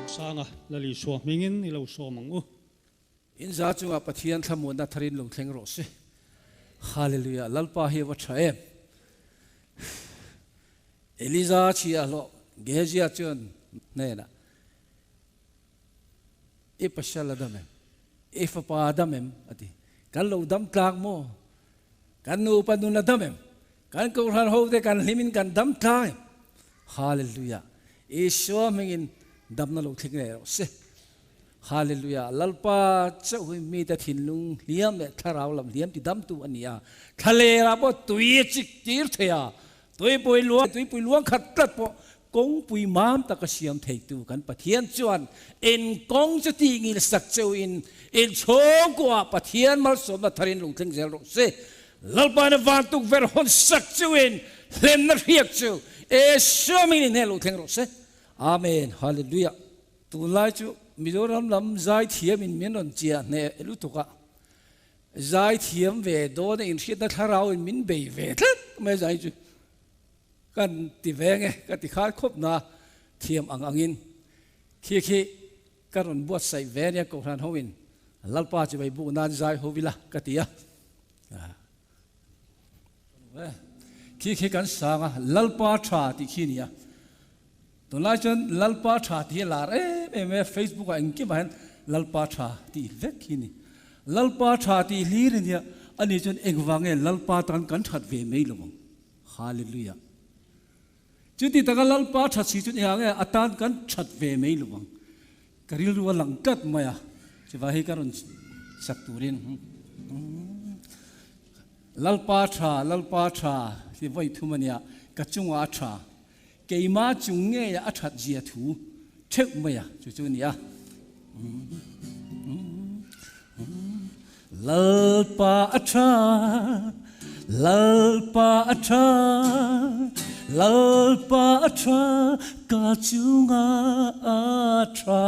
Sanga, Lal Isua hmingin i lo sawm ang u. In za chungah Pathian thlamuanna tharin lo thleng rawh se. Hallelujah, Lalpa hi a va tha em. Eliza chhia hlawh Gehazia chuan hnenah, I pasal a dam em? I fapa a dam em? a ti. Kan lo dam tlak maw? Kan nupa nun a dam em? Kan kohhran ho te kan hlimin kan dam tlak em? Hallelujah! Isua hmingin damna lo thleng ngei rawh se. Hallelujah! Lalpa chauh hi mite thinlung hliam leh thlarau lam hliam ti damtu a ni a. Thlalerah pawh tui a chik tir thei a, tuipui luang tuipui luang khat tlat pawh kawngpui mam taka siam theitu kan Pathian chuan in kawng chu tih ngil sak cheuhin in chhawngkuah Pathian malsawmna tharin lo thleng zel rawh se. Lalpa na van tukverh hawn sak cheuhin hlemna hriak chu Isua hmingin in hnen lo thleng rawh se. Amen. Hallelujah. Tunlai chu Mizoram lam zaithiam in min rawn chiah hneh lutuk a, zaithiam ve dawn a inhriatna thlarau in min bei ve tlat mai zai chu kan ti ve nge ka ti khar khawp na thiam ang angin khi khi ka rawn buatsaih ve ania Kohhran ho in Lalpa chu vei buk nan zai ho ila ka ti a. Khi khi kan sang a, Lalpa tha tih khi a ni a. Tunlai chuan Lalpa tha tih hi a lar em em e, Facebook ah engkimah hian Lalpa tha tih vek khi a ni. Lalpa tha tih hlir a nia, ani chuan engvang nge Lalpa tan kan that ve mai lo ang. Hallelujah. Chuti taka Lalpa that si chuan engah nge a tan kan that ve mai lo ang. Ka rilru a lang tlat mai a, chuvah hi ka rawn sak turin Lalpa tha, Lalpa tha ti vawi thum a nia, ka chungah a tha, keimah chung ngeiah a that zia thu theuh mai a, chu chu a ni a. Lalpa a tha, Lalpa a tha, Lalpa a tha, ka chungah a tha.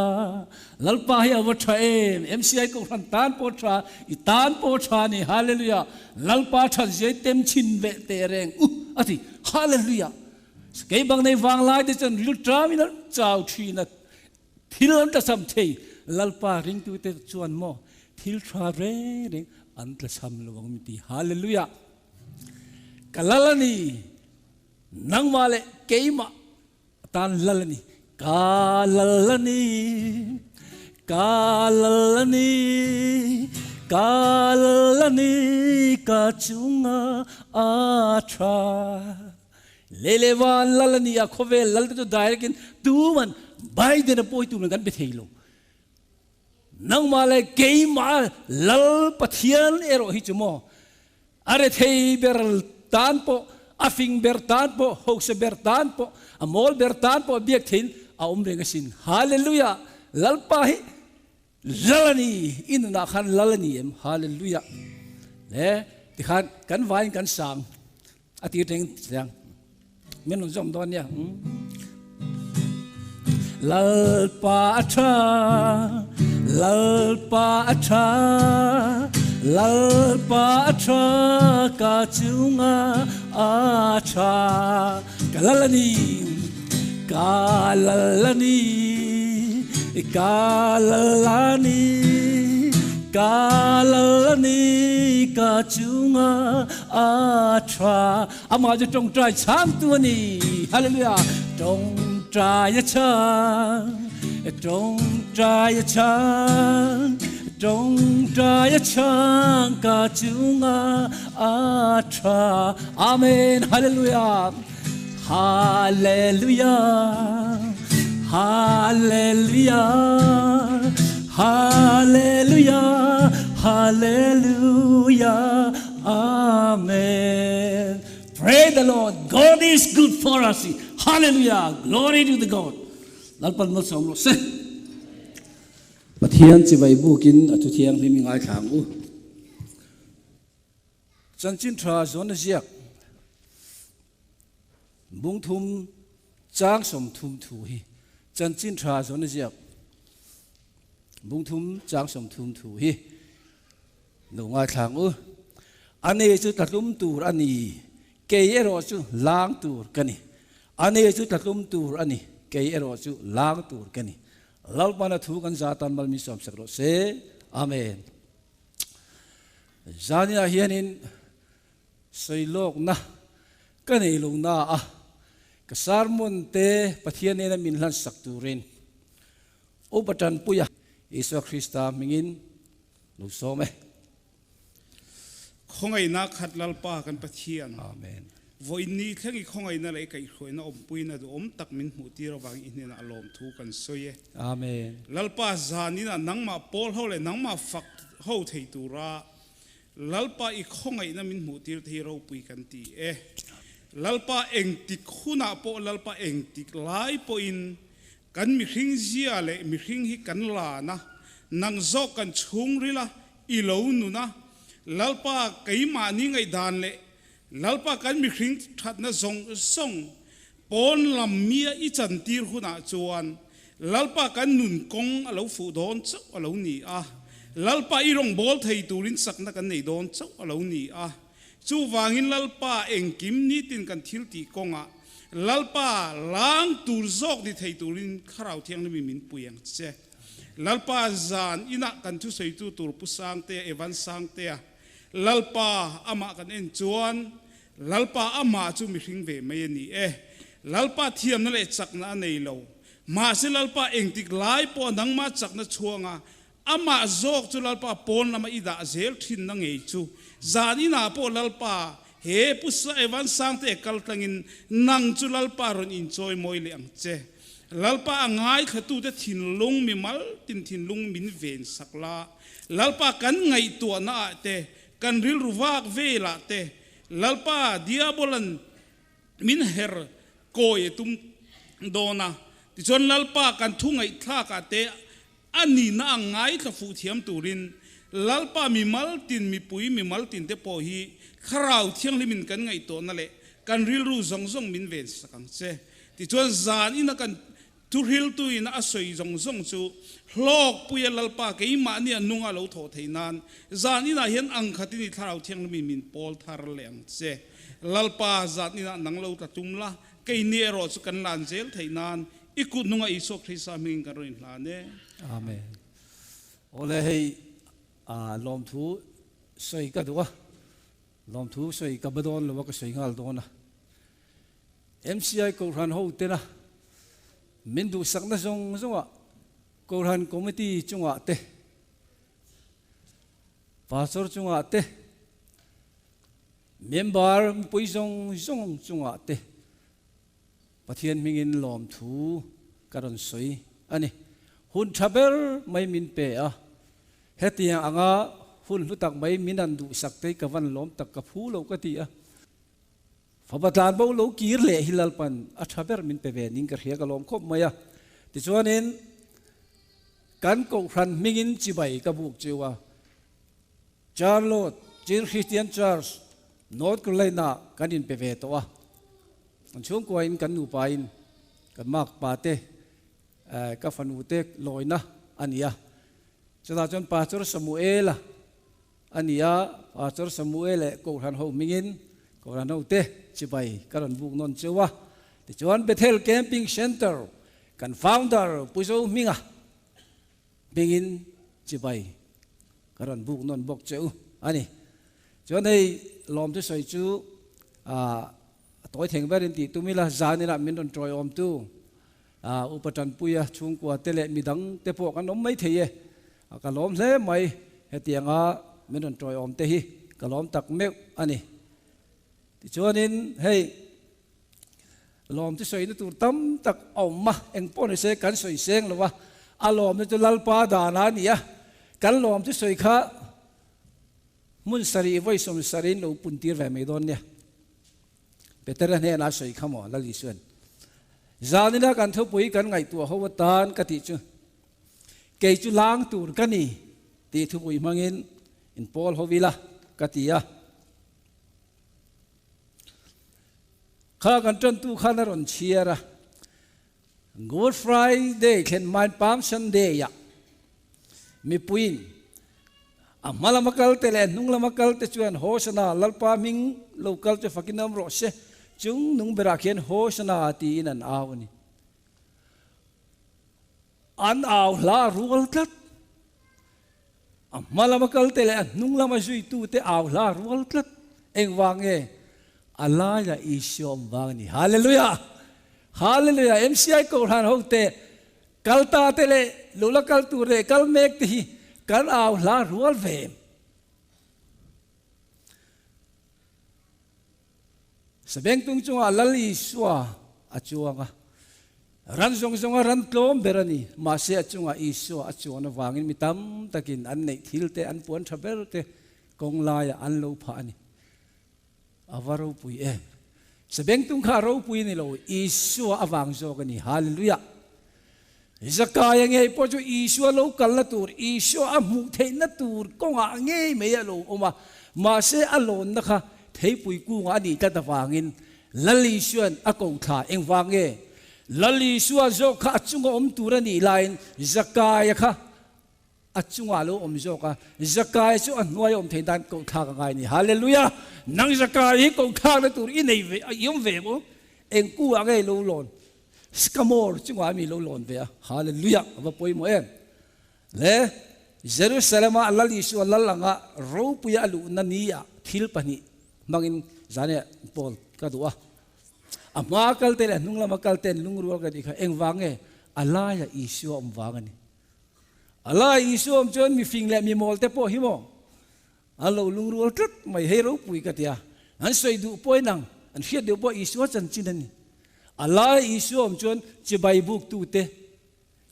Lalpa hi a va tha em, MCI Kohhran tan pawh tha, i tan pawh tha a ni, Hallelujah. Lalpa that zia i tem chhin ve teh reng u a ti, Hallelujah. Kei bang nei vanglai te chuan ril ṭamin an chau ṭhin a, Thil an tlachham thei, Lalpa ringtute chuan maw thil tha reng reng an tlachham lo ang min ti. Hallelujah! Ka lal a ni, nangmah leh keimah tan lal a ni. Ka lal a ni, ka lal a ni, ka lal a ni, ka chunga a tha. Lei leh van lal a ni a, khawvel lal te chu direct in tuman Biden a pawi tuman kan be thei lo. Nangmah leh keimah lal Pathian erawh hi chu maw a rethei ber tan pawh, a fing ber tan pawh, hausa ber tan pawh, a mawl ber tan pawh biak theiin a awm reng asin. Hallelujah! Lalpa hi Lal a ni, i nunah khan lal a ni em? Hallelujah! Le tikhan kan vaiin kan sang a tir teng chiang. Min rawn zawm dawn nia. Lalpa a tha, Lalpa a tha, Lalpa a tha, ka chunga a tha. Ka lal a ni, ka lal a ni, ka lal a ni, ka lal a ni, ka chunga a tha. Amah chu tawngtai chhangtu a ni. Hallelujah! Tawngtai a chhang, tawngtai a chhang, tawngtai a chhang, ka chunga a tha. Amen Hallelujah Hallelujah Hallelujah Hallelujah Hallelujah Amen Pray the Lord God is good for us Hallelujah Glory to the God Lalpan malsawm rawh se Pathian chibai bukin a thu thianghlim i ngaithla ang u. Chanchin tha zawn a ziak bungthum chang 30 thu hi Chanchin tha zawn a ziak bungthum chang 30 thu hi lo ngaithlang u. Ani chu tlatlum tur a ni. Kei erawh chu lang tur ka ni. Ani chu tlatlum tur a ni, kei erawh chu lang tur ka ni. Lalpana thu kan za tan mal min sawmsak rawh se. Amen. Zaniah hianin sawilawkna ka nei lo na a, ka sermon te Pathian nena min hlansak turin Upa Tanpuia Isua Krista hmingin lo sawm e. Khawngaihna khat Lalpa kan Pathian. Amen. Vawiin ni thleng i khawngaihna leh i kaihhruaina awmpuina duhawm tak min hmuhtir avangin i hnenah lawmthu kan sawi e. Amen. Lalpa zanin ah nangmah pawl ho leh nangmah fak ho thei tura Lalpa i khawngaihna min hmuhtir te hi ropui kan ti e. Lalpa engtik hunah pawh Lalpa engtik lai pawhin Kan mihring zia leh mihring hi kan lan a, nang zawk kan chhungril a, i lo nun a, Lalpa keimahni ngaihdan leh Lalpa kan mihring thatna zawng zawng pawn lam mia i chantir hunah chuan Lalpa kan nun kawng a lo fuh dawn chauh a lo ni a, Lalpa i rawngbâwl thei turin chakna kan nei dawn chauh a lo ni a. Chuvangin Lalpa engkim nitin kan thil tih kawngah Lalpa lang tur zawk ni thei turin Thlarau Thianghlimin min pui ang che. Lalpa zan inah kan thusawitu tur Pu Sangtea, Evan Sangtea, Lalpa amah kan en chuan Lalpa amah chu mihring ve mai a ni e. Lalpa thiamna leh chakna a nei lo. Mahse Lalpa engtik lai pawh nangmah chakna chhuanga Amah zawk chu Lalpa pawn lama i dah zel thinna ngei chu zan inah pawh Lalpa he Pu Evan Sangte kal tlangin nang chu Lalpa rawn inchawi mawi leh ang che. Lalpa a ngaithlatute thinlung mimal tin thinlung min ven sak la. Lalpa kan ngaihtuahna ah te, kan rilru vak velah te Lalpa Diabolan min her kawi a tum dawn a. Tichuan Lalpa kan thu ngaihthlak ah te A nihna ang ngaithla fuh thiam turin Lalpa mimal tin mipui mimal tin te pawh hi Thlarau Thianghlimin kan ngaihtuahna leh kan rilru zawng zawng min ven sak ang che. Tichuan zan ina kan thuhriltuin a sawi zawng zawng chu hlawkpuia Lalpa keimahni a nunga lo thawh theih nan zan inah hian ang khatin i Thlarau Thianghlimin min pawl thar leh ang che. Lalpa zan inah nang lo tla tum la, keini erawh chu kan lan zel theih nan I kut hnunga Isua Krista hmingin kan rawn inhlan e. Amen. Awle hei a lawmthu sawi ka duh a, lawmthu sawi ka ba dawn lo a ka sawi nghal dawn a. MCI Kohhran ho tena min duhsakna zawng zawngah Kohhran Committee chungah te, Pastor chungah te, member mipui zawng zawng chungah te, Pathian hmingin lawmthu ka rawn sawi a ni. Hun tha ber mai min pe a, hetiang anga hun hlu tak mai min han duhsak te hi ka van lawm tak ka phu lo ka ti a. Fapa tlan bo lo kir leh hi Lalpan a tha ber min pe ve ning ka hria ka lawm khawp mai a. Tichuanin kan Kohhran hmingin chibai ka buk chiu a, Charlotte, Chin Christian Church, North Carolina kan inpe ve tawh a. Kan chhungkuain kan nupain kan makpa te, ka fanu te lawina a ni a. Chutah chuan Pastor Samuela a ni a, Pastor Samuel leh Kohhran ho hmingin Kohhran ho te chibai ka rawn buk nawn cheu a. Tichuan Bethel Camping Centre kan founder Pu Zo Hminga Hmingin chibai ka rawn buk nawn bawk che u a ni. Chuan hei lawm chu sawi chu a tawi theng berin tih tum ila, zan inah min rawn tawiawmtu Upa Tanpuia chhungkua te leh midang te pawh kan awm mai thei e. Ka lawm hle mai, hetianga min rawn tawiawm te hi ka lawm tak meuh a ni. Tichuanin hei Lawm chu sawina tur tam tak a awm a, eng pawh ni se kan sawi seng lo a, a lawmna chu Lalpa dana a ni a, kan lawm chu sawi kha hmun sarih vawi sawm sarihin lo pun tir ve mai dawn nia. Petera hnenah a sawi kha maw Lal Isuan. Zanina kan thupui kan ngaihtuah ho atan ka tih chu kei chu lang tur ka ni tih thupui hmangin inpawl ho ila ka ti a. Kha kan tantu khan a rawn chhiar a, Good Friday thlen hmain Palm Sunday-ah mipuiin A hma lama kal te leh a hnung lama kal te chuan Hosana, Lalpa hming lo kal chu fakin awm rawh se, chung nung berah khian Hosana tiin an au a ni. An au hla rual tlat. A hma lama kal te leh a hnung lama zuitu te au hla rual tlat. Engvang nge? A laia Isua awm vang a ni. Hallelujah! Hallelujah! MCI Kohhran ho te, kal ta te leh lo la kal tur leh kal mek te hi kan au hla rual ve em? Sabengtung chungah Lal Isua a chuang a, ran zawng zawnga ran tlawm ber a ni. Mahse a chungah Isua a chuan avangin mi tam takin an neih thil te, an puan tha ber te kawng laiah an lo phah a ni. A va ropui em! Sabengtung kha a ropui a ni lo, Isua avang zawk a ni. Hallelujah! Zakaia ngei pawh chu Isua lo kalna tur, Isua a hmuh theihna tur kawngah ngei mai a lo awm a, mahse a lawnna kha theipui kungah a nih tlat avangin Lal Isua'n a ko thla. Engvang nge? Lal Isua zawk kha a chunga awm tur a nih laiin Zakaia kha a chungah a lo awm zawk a, Zakaia chu a hnuaia awm theih nan koh thlak a ngai a ni. Hallelujah! Nang Zakaia hi koh thlakna tur i nei ve, i awm ve maw? Eng kungah nge i lo lawn? Sycamore chungah mi lo lawn ve a, Hallelujah! A va pawimawh em! Le Jerusalem-a Lal Isua lal anga ropuia a luhna ni-ah thil pahnih hmangin zane Paul ka duh a. A hma kal te leh a hnung lama kal ten lungrual ka tih kha engvang nge? A laia Isua awm vang a ni. A laia Isua awm chuan mifing leh mimawl te pawh hi maw An lo lungrual tlat mai, hei ropui ka ti a, an sawi duh pawh inang, an hriat deuh pawh Isua chanchin a ni. A lai Isua awm chuan chibai buktute,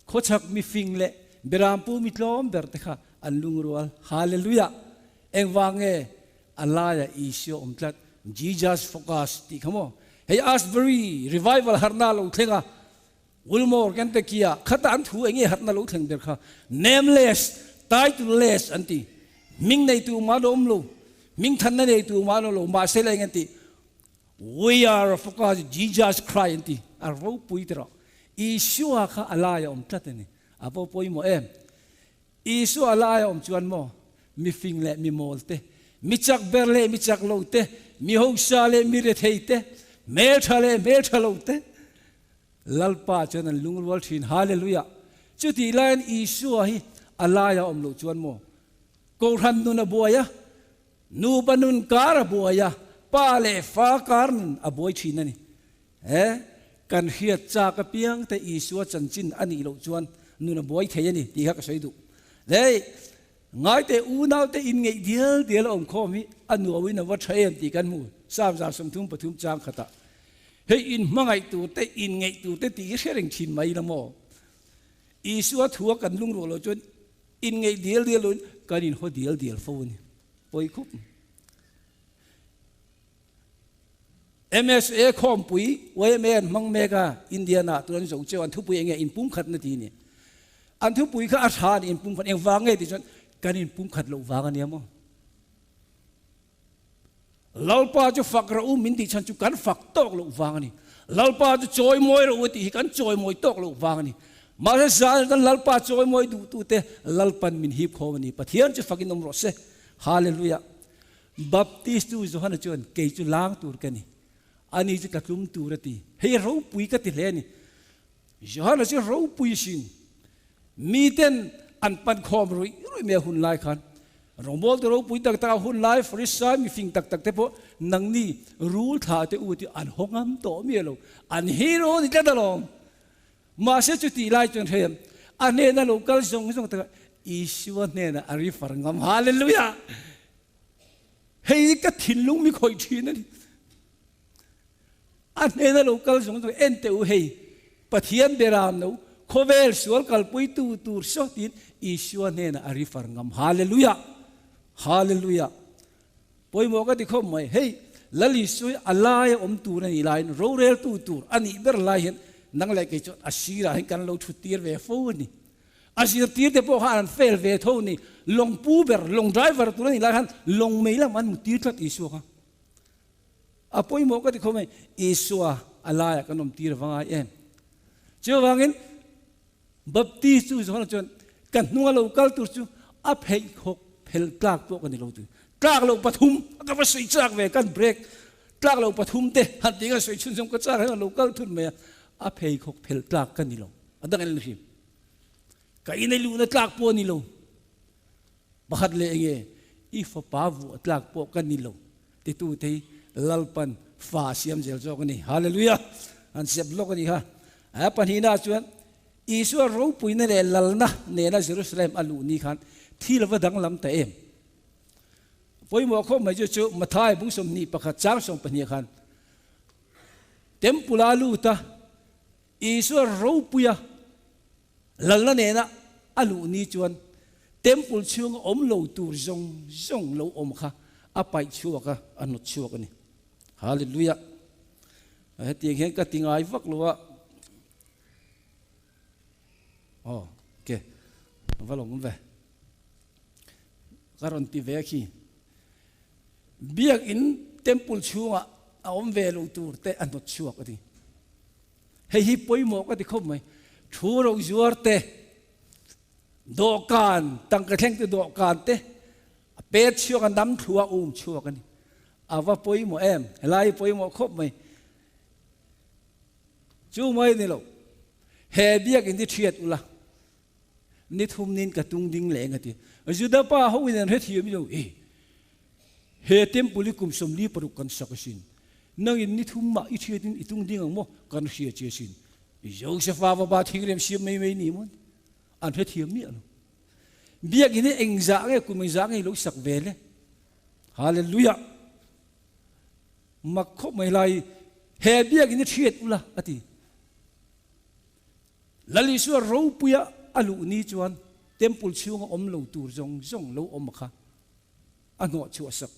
khawchhak mifing leh berampu mi tlawm ber te kha an lungrual. Hallelujah! Engvang nge a laiah Isua awm tlat? Jesus focus tih kha maw? Hei Asbury revival harhna a lo thleng a, Wilmore Kentucky-ah khata an thu enge hatna lo thleng ber kha nameless, titleless an ti. Hming neitu mah an awm lo, hming thanna neitu mah an awm lo, mahse la eng an ti? We are focused Jesus Christ an ti. A ropui tawh. Isua kha a laia awm tlat a ni. A va pawimawh em? Isua a laia awm chuan maw mi fing leh mi mawl te, mi chak ber leh mi chak lo te, mi hausa leh mi rethei te, hmeltha leh hmeltha lo te, Lalpa chuan an lungrual thin. Hallelujah! Chutih laiin Isua hi a laia awm loh chuan maw? Kohhran nun a buai a, nupa nun kar a buai a, pa leh fa kar nun a buai thin a ni. He kan hriat chak apiang te Isua chanchin a nih loh chuan nun a buai thei a ni tih kha ka sawi duh. Hei, ngaite unaute inngeih dial dial a awm khawm hi a nuauin a va tha em tih kan hmu Samzar 33 chang khatah. Hei in hmangaih tur te, in ngeih tur te tih hi hre reng thin mai la maw? Isua thua kan lungruah loh chuan in ngeih dial dial loin kan in haw dial dial fo a ni. Pawi khup. MSA khawmpui YMA an hmang mek a, Indiana tun an zo cheu an thupui enge inpumkhatna tih a ni. An thupui kha a tha a ni inpumkhat engvang nge tih chuan kan inpumkhat loh vang a nia maw? Lalpa chu fak rawh u min tih chhan chu kan fak tawk loh vang a ni. Lalpa chu chawimawi rawh u tih hi kan chawimawi tawk loh vang a ni. Mahse zan kan Lalpa chawimawi duhtute Lalpan min hip khawm a ni. Pathian chu fakin awm rawh se. Hallelujah. Baptist tu Johana chuan kei chu lang tur ka ni. Ani chu ka tlum tur a ti. Hei ropui ka ti hle a ni. Johana chu ropui sin. Miten an pan khawm ruih ruih mai a hun lai khan rawngbawltu ropui tak tak a hun lai Farisai mifing tak tak te pawh nangni rul thla te u tih an haw ngam tawh miah lo. An hero ni tlat alawm. Mahse chutih lai chuan hei a hnena lo kal zawng zawng takah Isua hnenah a refer ngam. Hallelujah! Hei hi ka thinlung mi khawih thin a ni. A hnena lo kal zawng zawng en teh u hei, Pathian beram no, khawvel sual kalpuitu tur saw tiin Isua hnenah a refer ngam. Hallelujah! Hallelujah! Pawimawh ka ti khawp mai. Hei, Lal Isua hi a laia awm tur a nih laiin roreltu tur a nih ber lai hian nang leh kei chuan a sirah hian kan lo thut tir ve fo a ni. A zirtir te pawh khan an fail ve tho a ni. Lawng pu ber, lawng driver tur a nih lai khan lawng mei lam an hmu tir tlat Isua kha. A pawimawh ka ti khawp mai, Isua a laiah kan awm tir avang ai em. Chuvangin Baptist chu Johana chuan ka hnunga lo kal tur chu a pheihkhawk phel tlak pawh ka ni lo ti. Tlak loh pathum ka va sawi chak ve kan break tlak loh pathum te han tih khan sawi chhunzawm ka chak hian a lo kal thun mai a, a pheikhawk phel tlak ka ni lo a dang en hrim. Ka inei luhna tlak pawh a ni lo. Pakhat leh enge i fapa vuah tlak pawh ka ni lo titu te hi Lalpan fa a siam zel zawk a ni. Hallelujah! An siam lawk a ni kha. A pahnihna chuan Isua ropuina leh lalna nena Jerusalem a luh ni khan thil a va danglam ta em? Pawimawh khawp mai chu chu Mathai bung 21 chang 12 khan Temple a lut a, Isua ropuia lalna nena a luh ni chuan Temple chhunga awm lo tur zawng zawng lo awm kha a paih chhuak a, a hnawt chhuak a ni. Hallelujah! Hetiang hian ka ti ngai vak lo a. Aw, ok. Va lawm ve. Ka rawn ti ve khi. Biakin temple chhungah a awm ve lo tur te a hnawt chhuak a ti. Hei hi pawimawh ka ti khawp mai. Thu ro zuar te, dawhkan, tangka thleng te dawhkan te, a pet chhuak a nam thlu a um chhuak a ni. A va pawimawh em? Helai hi pawimawh khawp mai. Chu mai ni lo. He biakin hi thiat ula. Ni thum nin ka tung ding leh eng a ti. Juda pa ho in an hrethiam lo. E, he temple hi kum 46 kan sak asin. Nangin ni thum mah i thiat in i tung ding ang maw? Kan hria che asin. Josefa va ba thingrem siam mai mai ni maw? An hrethiam miah lo. Biakin hi engzah nge kum engzah nge i lo sak ve le? Hallelujah! Mak khawp mai lai he biakin hi thiat ula a ti. Lal Isua ropuia a luh ni chuan temple chhunga awm lo tur zawng zawng lo awm kha a hnawh chhuah sak.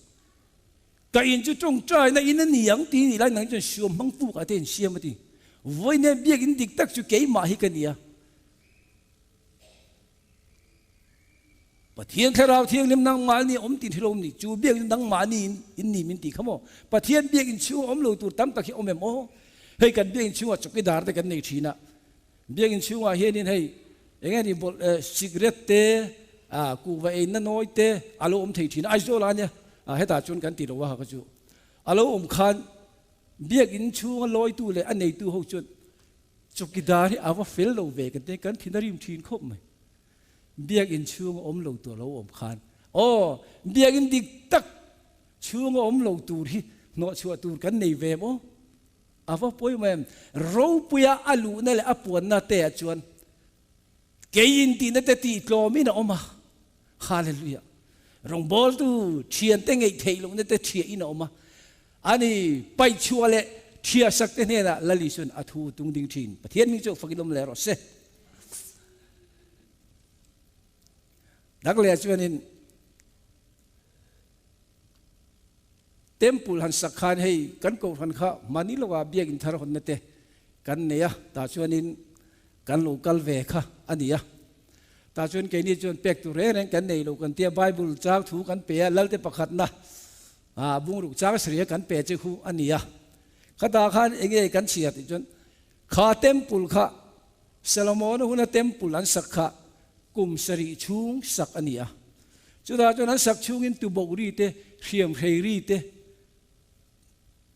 Ka in chu tawngtaina in a ni ang ti nih lai nang chuan suam hmang puk ah te in siam a ti. Vawiin biakin dik tak chu keimah hi ka ni a. Pathian Thlarau Thianghlim nangmahni awm tin hi lo ni, chu biak chu nangmahni in ni min ti kha maw? Pathian biak in chhunga awm lo tur tam tak hi awm em aw? Hei kan biak in chhungah chawkidar te kan nei thin a, biak in chhungah hianin hei eng nge ni bawlh cigarette te kuhva eina nawi te a lo awm thei thin a, Aizawl ah nia hetah chuan kan ti lo a ha kha chu a lo awm khan biak in chhunga lawitu leh a neitu ho chuan chawkidar hi a va fel lo ve kan ti kan thin a rim thin khawp mai. Biakinn chhung a awm lo tur lo awm khan aw biakinn dik tak chhung a awm lo tur hi hnawhchhuah tur kan nei ve maw? A va pawimawh em? Ropuia a luhna leh a puanna te ah chuan keiin tihna te tih tlawmin a awm a. Hallelujah! Rawngbawltu thiante ngeih theih lohna te thiahin a awm a. Ani paihchhuah leh thiasak te hnenah Lal Isuan a thu tung ding thin. Pathian hming chu fakin awm leh rawh se. Dak leh chuanin temple han sak khan hei kan kohhran kha mahni loah biakin thar hawnna te kan nei a, tah chuanin kan lo kal ve kha a ni a. Tah chuan keini chuan pek tur reng reng kan nei lo kan tia Bible chang thu kan pe a, Lalte pakhatna bungruk chang sarih kan pe che khu a ni a. Khatah khan enge kan chhiar tih chuan kha temple kha Solomona huna temple an sak kha kum sarih chhung sak a ni a. Chutah chuan an sak chhungin tuboh ri te, hriam hrei ri te,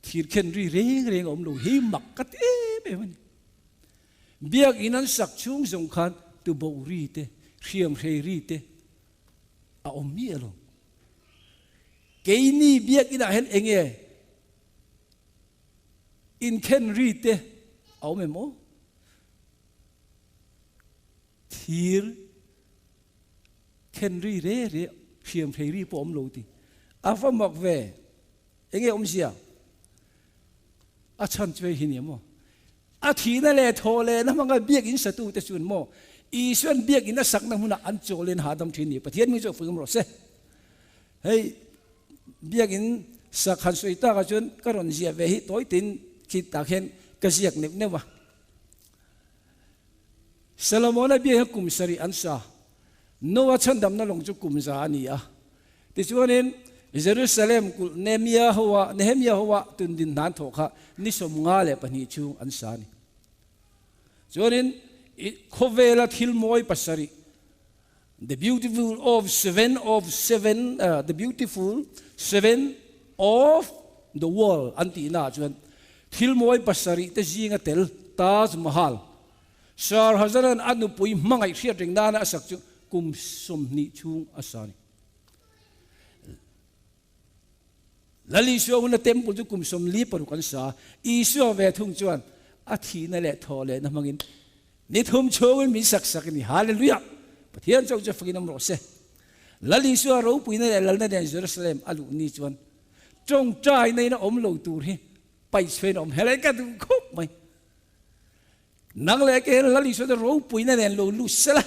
thirkhen ri reng reng a awm lo hi mak ka ti em em a ni. Biakinn an sak chhung zawng khan tuboh ri te, hriam hrei ri te a awm miah lo. Keini biakinah hian enge Inkhen ri te a awm em aw? Thir khen ri re re, hriam hrei ri pawh awm lo ti. A va mak ve. Enge awmzia? A chhan chu hei hi ni maw? A thihna leh thawh lehna hmanga biakinn satute chuan maw Isuan biakinn a sakna hmunah an chawlin hahdam thin ni. Pathian hming chu a fuihawm rawh se. Hei biakinn sak han sawi takah chuan ka rawn ziah ve hi tawi tin khi tak hian ka ziak neuh neuh a. Solomona biak hian kum sarih an sa. Noah chhandamna lawng chu kum za a ni a. Tichuanin Jerusalem kulh Nehemia hoa Nehemia hoa tundin hnan thawh kha ni 52 chhung an sa a ni. Chuanin khawvela thil mawi pasarih. The beautiful of seven of seven the beautiful seven of the world an tihna ah chuan thil mawi pasarih te zinga tel Taj Mahal Sir Hazaran a nupui hmangaih hriat reng nana a sak chu kum 20 chhung a sa a ni. Lal Isua huna temple chu kum 46 an sa a, Isua ve thung chuan a thihna leh thawh lehna hmangin ni thum chhungin min sak sak a ni. Hallelujah! Pathian chauh chu fakin awm rawh se. Lal Isua ropuina leh lalna nen Jerusalem a luh ni chuan tawngtaina in a awm lo tur hi paihchhuain a awm helai ka duh khawp mai. Nang leh ke hian Lal Isua chu ropuina nen lo lut sela,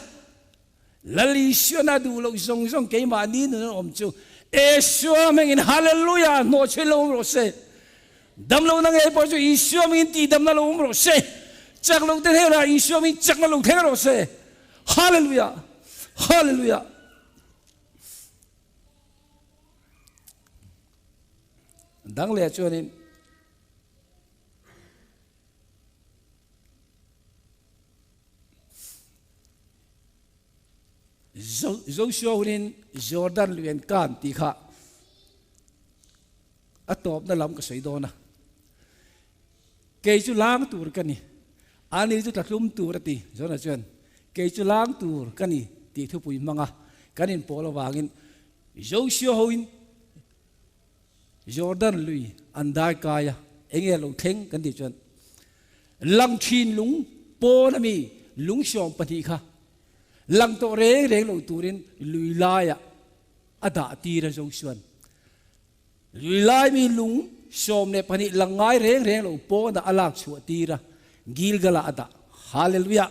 Lal Isuan a duh loh zawng zawng keimahni nun an awm chu Isua hmingin Hallelujah hnawhchhuin lo awm rawh se. Damlohna ngei pawh chu Isua hmingin tihdamna lo awm rawh se. Chak loh te hnenah Isua hmingin chakna lo thleng rawh se. Hallelujah! Hallelujah! Dang leh chuanin Joshua hunin Jordan lui an kan tih kha a tawpna lam ka sawi dawn a. Kei chu lang tur ka ni, ani chu tlatlum tur a ti. Jonah chuan, Kei chu lang tur ka ni tih thupui hmang a, kan inpawl avangin Joshua hoin Jordan lui an dai kai a, enge lo thleng kan tih chuan lang thin lung pawn ami lung 12 kha lang tawh reng reng lo turin lui laiah a dah tir a Josuan. Lui lai mi lung 12 lang ngai reng reng lo pawnah a lak chhuah tir a, Gilgal-ah a dah. Hallelujah!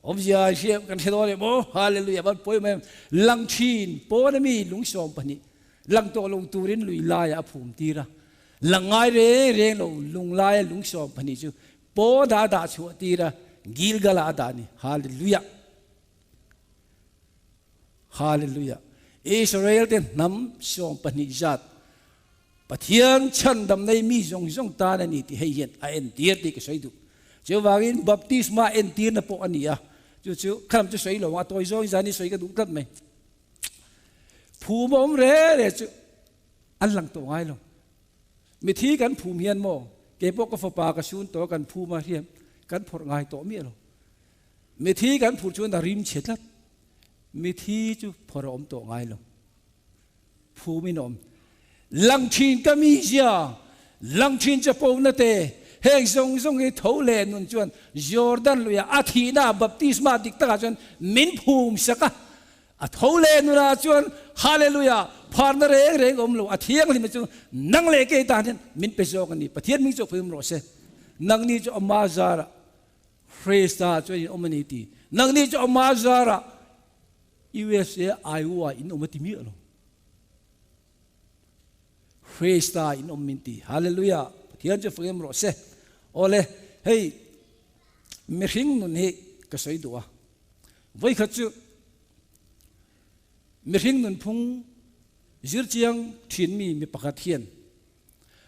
Awmzia hria kan hre dawn em aw? Hallelujah! Van pawi mai em? Lang thin pawn ami lung 12 lang tawh lo turin lui laiah a phum tir a, lang ngai reng reng lo lung laia lung 12 chu pawnah a dah chhuah tir a, Gilgal-ah a dah a ni. Hallelujah! Hallelujah! Israel te hnam 12 zat Pathian chhandam nei mi zawng zawng tan a ni tih hei hian a entir tih ka sawi duh. Chuvangin baptisma entirna pawh a ni a, chu chu khalam chu sawi lo ang, a tawi zawng zan hi sawi ka duh tlat mai. Phum a awm re re chu an lang tawh ngai lo. Mithi kan phum hian maw, kei pawh ka fapa ka sun tawh a kan phum a hian kan phawrh ngai tawh miah lo. Mithi kan phurh chuan a rim chhe tlat. Mithi chu phawrh a awm tawh ngai lo. Phum in a awm. Lang thin ka mizia, lang thin chapo na te, heng zawng zawng hi tho leh nun chuan Jordan luiah a thihna baptisma dik takah chuan min phum sak a. A tho leh nunah chuan Hallelujah, pharna reng reng awm lo, a thianghlim chu nang leh kei tan hian min pe zawk a ni. Pathian hming chu phum rawh se. Nangni chu ama zarah Krista chuan in awm a ni ti. Nangni chu ama zarah USA Iowa in awm a ti miah lo. Krista in awm min ti. Hallelujah. Pathian chu fak em rawh se. Awle, hei mihring nun hi ka sawi duh a. Vawikhat chu mihring nun phung zirchiang thin mi mi pakhat hian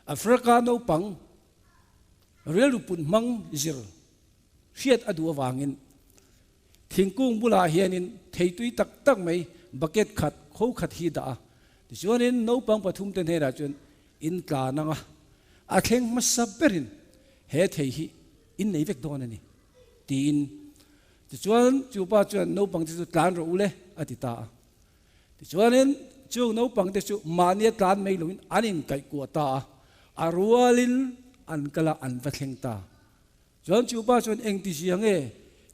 Africa naupang rilru put hmang zir hriat a duh avangin thingkung bulah hianin theitui tak tak mai bucket khat kho khat hi dah a. Tichuanin naupang pathum te hnenah chuan in tlan ang a, a thleng hmasa berin he thei hi in nei vek dawn a ni tiin. Tichuan chu pa chuan naupang te chu tlan rawh u le a ti ta a. Tichuanin chung naupang te chu mahnia tlan mai loin an inkaihkuah ta a, a rualin an kal a, an va thleng ta. Chuan chu pa chuan engti zia nge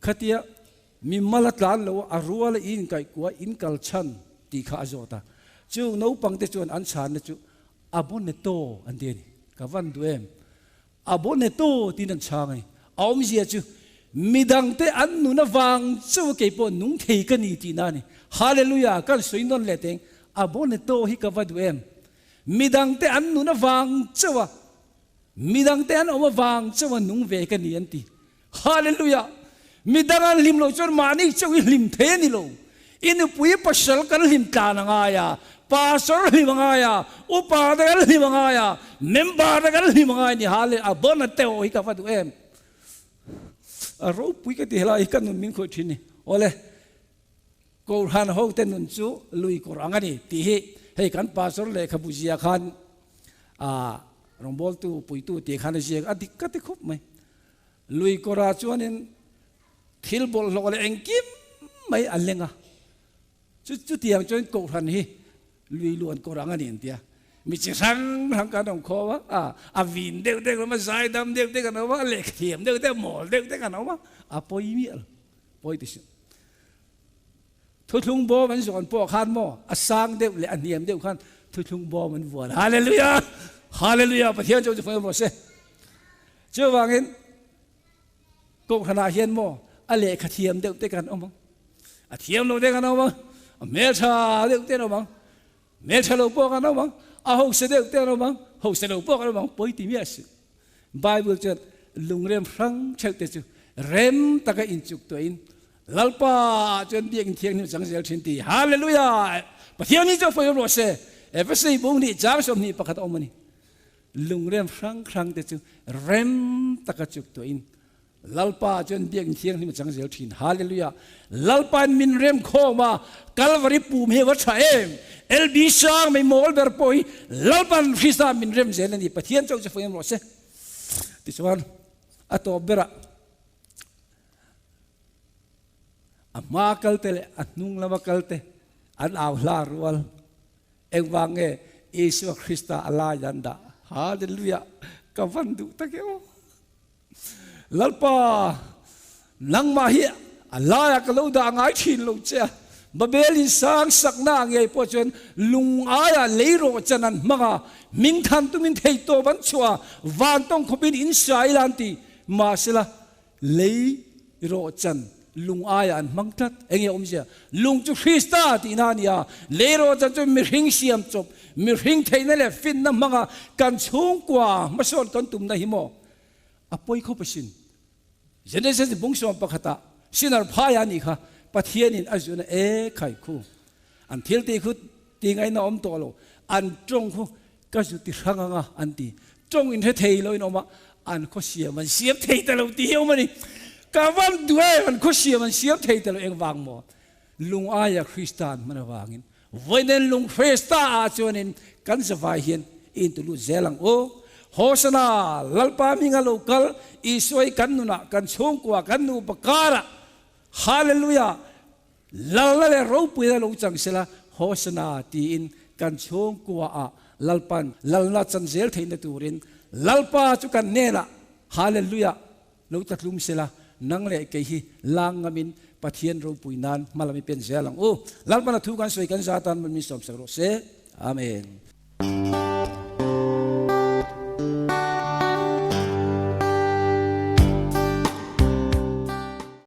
khatia mi mal a tlan lo a, a ruala i inkaihkuah in kal chhan tih kha a zawt a. Chung naupang te chuan an chhanna chu a boneto an ti a ni. Ka van duh em? A boneto tiin an chhang a ni. A awmzia chu midangte an nun avang chauh a kei pawh nung thei ka ni tihna a ni. Hallelujah! Kan sawi nawn leh teng, a boneto hi ka va duh em? Midangte an nun avang chauh a, midangte an awm avang chauh a nung ve ka ni an ti. Hallelujah! Midang an hlim loh chuan mahni chauh i hlim thei a ni lo. I nupui pasal kan hlim tlan a ngai a, pastor hlim a ngai a, upa te kan hlim a ngai a, member te kan hlim a ngai a ni. Hallelujah! A bona teuh hi ka va duh em? A ropui ka ti helai hi ka nun min khawih thin ni. Awle. Kohhran hote nun chu lui kawr ang a ni tih hi hei kan pastor lehkhabu zia khan ah rawngbawltu puitu tih khan a ziak a dik ka ti khup mai. Lui kawrah chuanin thil bawlhhlawh leh engkim mai a leng a, chu chutiang chuan kohhran hi lui luan kawr ang a ni an ti a. Mi chi hrang hrang kan awm khawm a, a vin deuh deuh an awm a, zaidam deuh deuh an awm a, lehkhathiam deuh deuh, mawl deuh deuh an awm a, a pawi miah lo, pawi ti suh. Thuthlung bawm an zawn pawh khan maw a sang deuh leh a hniam deuh khan thuthlung bawm an vuan. Hallelujah! Hallelujah! Pathian chu chu fawi rawh se. Chuvangin kohhranah hian maw a lehkha thiam deuh te kan awm ang, a thiam lo te kan awm ang, a hmeltha deuh te an awm ang, hmeltha lo pawh kan awm ang, a hausa deuh te an awm ang, hausa lo pawh kan awm ang, pawi ti miah suh. Bible chuan lungrem hrang theuh te chu rem taka inchuk tuahin Lalpa ah chuan biakinn thianghlim chang zel thin ti. Hallelujah! Pathian hi chu a fawi rawh se. Efesei bung nih chang 21 a awm a ni. Lungrem hrang hrang te chu rem taka chuk tuahin Lalpa chuan biakinn thianghlim a chang zel thin. Hallelujah! Lalpain min rem khawm a, Kalvari pum hi a va tha em! LB sang mai mawl ber pawh hi Lalpan Krista min rem zel a ni. Pathian chauh chu fawiam rawh se. Tichuan, a tawp berah a hma kalte leh a hnung lama kalte an au hla rual. Engvang nge Isua Krista a lai an dah? Hallelujah! Ka van duh tak e aw. Lalpa, nangmah hi a laiah ka lo dah ngai thin lo che a, Babel in sang sakna ngei pawh chuan lung aiah lei rawh chan an hmang a, hming than tumin theihtawp an chhuah a, van tawng khawpin in sa ila an ti. Mahsela, lei rawh chan lung aiah an hmang tlat. Enge awmzia? Lung chu Krista tihna a ni a, lei rawh chan chu mihring siam chawp, mihring theihna leh finna hmanga kan chhungkua hmasawn kan tumna hi maw? A pawi khawp asin. Genesis bung sawm pakhatah Sinar phaia anih kha Pathianin a zun a, E khai khu, an thil tih khu ti ngaihna awm tawh lo, an tawng khu ka zu ti hrang anga an ti. Tawng in hre thei lo in awm a, an khaw siam an siam thei ta lo tih hi awm a ni. Ka van duh em, an khaw siam an siam thei ta lo engvang maw? Lung aia Krista an hman avangin Vawiin lung Krista ah chuanin kan zavai hian i intulut zel ang u. Hosana, Lalpa hminga lo kal, Isua hi kan nunah, kan chhungkua, kan nupa karah, Hallelujah, Lalna leh ropuina lo chang sela, Hosana tiin kan chhungkua ah Lalpan Lalna chan zel theihna turin Lalpa chu kan hnenah, Hallelujah, Lo ta tlum sela, nang leh kei hi lang ngamin Pathian ropui nan hma lam i pen zel ang u. Lalpana thu kan sawi kan za tan min sawmsak rawh se. Amen.